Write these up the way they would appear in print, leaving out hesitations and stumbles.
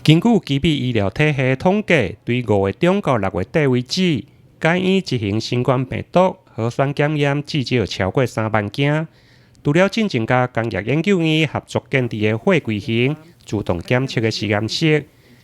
根據奇美醫療體系統計，對5月中到6月底為止，該院執行新冠病毒核酸檢驗至少超過3萬件。除了進前佮工業研究院合作建置的血櫃型自動檢測的實驗室，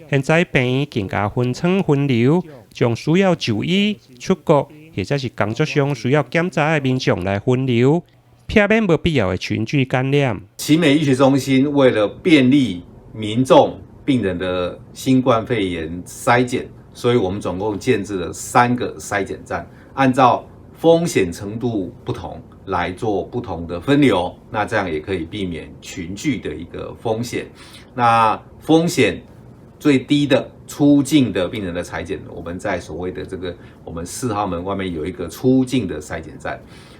現在病院更加分層分流，將需要就醫、出國或者是工作上需要檢查的民眾來分流，避免無必要的群聚感染。奇美醫學中心為了便利民眾病人的新冠肺炎篩檢，所以我們總共建置了三個篩檢站，按照風險程度不同來做不同的分流，那這樣也可以避免群聚的一個風險。那風險最低的出境的病人的採檢，我們在所謂的這個我們4號門外面有一個出境的篩檢站。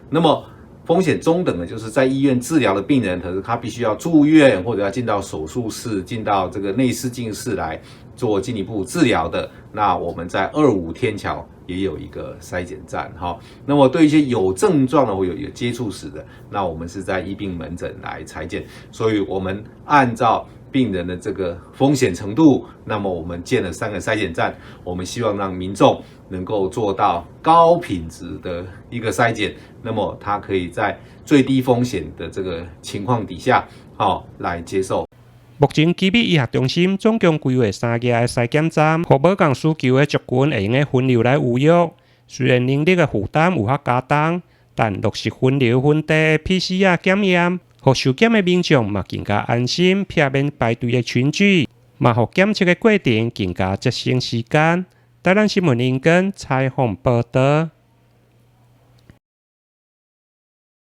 那麼風險中等的，就是在醫院治療的病人，可是他必須要住院或者要進到手術室、進到這個內視鏡室來做進一步治療的，那我們在二五天橋也有一個篩檢站，哈。那麼對一些有症狀的或有接觸史的，那我們是在醫病門診來採檢。所以我們按照病人的這個風險程度，那麼我們建了三個篩檢站，我們希望讓民眾能夠做到高品質的一個篩檢，那麼他可以在最低風險的這個情況底下，好來接受。目前奇美醫學中心總共規劃三個的篩檢站，予無仝需求的族群會用得分流來預約。雖然人力的負擔有較加重，但落實分流分地的 PCR 檢驗，予受檢的民眾嘛更加安心，避免排隊的群聚，嘛予檢測的過程更加節省時間。台南新聞林根採訪報導。